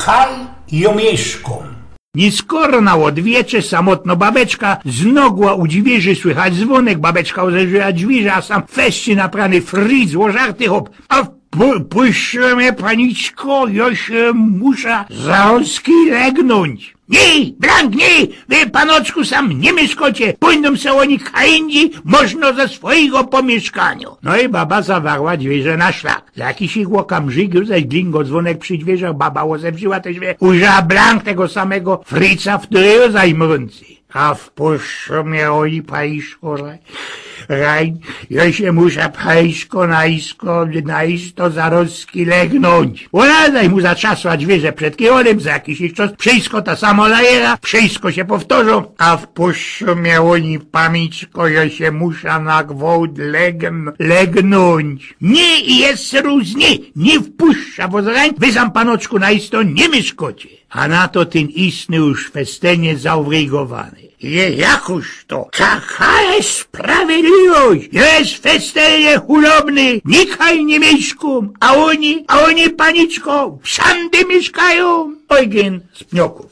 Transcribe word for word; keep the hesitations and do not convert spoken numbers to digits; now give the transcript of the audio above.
Kaj jŏ miyszkōm. Niyskoro na ôdwiecze samotnŏ babeczka, znŏgła u dźwiyrzy słychać zwōnek, babeczka ôzerzyła dźwiyrzã, a sam fescie naprany fric, ôżarty chop. A wpu-, puśćże mie, paniczko, jŏ sie musza zarŏzki legnōńć. Niy, blank, niy, wy, panoczku, sam niy miyszkocie, pōdōm se ôni kaj indzij, możno ze swojigo pōmiyszkaniŏ. No i baba zawarła dźwiyrzã na szlak. Za jakisik ôkamrzik już zaś dlingoł zwōnek przi dźwiyrzach, baba ôzerzyła tyż, wie, ujrzała blank tego samego frica, w tyłu zaś mrōncy. A wpuśćże mie, ôni, paniczko, raj, raj, jŏ sie musza, paniczko, na isto, na isto zarŏzki legnōńć. Ôna zaś mu zatrzasła dźwiyrzã przed kijonym, za jakisik czas przińsko ta samo lajera, wszysko sie powtŏrzōm. A wpuśćże mie, ôni, paniczko, jŏ sie musza na gwałt legn-, legnōńć. Niy, i jeszcze rŏz niy, niy wpuszczã wŏs rań, wy sam, panoczku, na isto niy miyszkocie. A na to tyn istny już festynie załwrigowany. Je, jakōż to? Taka je sprawiedliwość! Jŏ je festynie chulobny, nikaj niy miyszkōm, a ôni, a ôni, paniczko, wszyndzie miyszkajōm. Ojgyn z Pniokōw.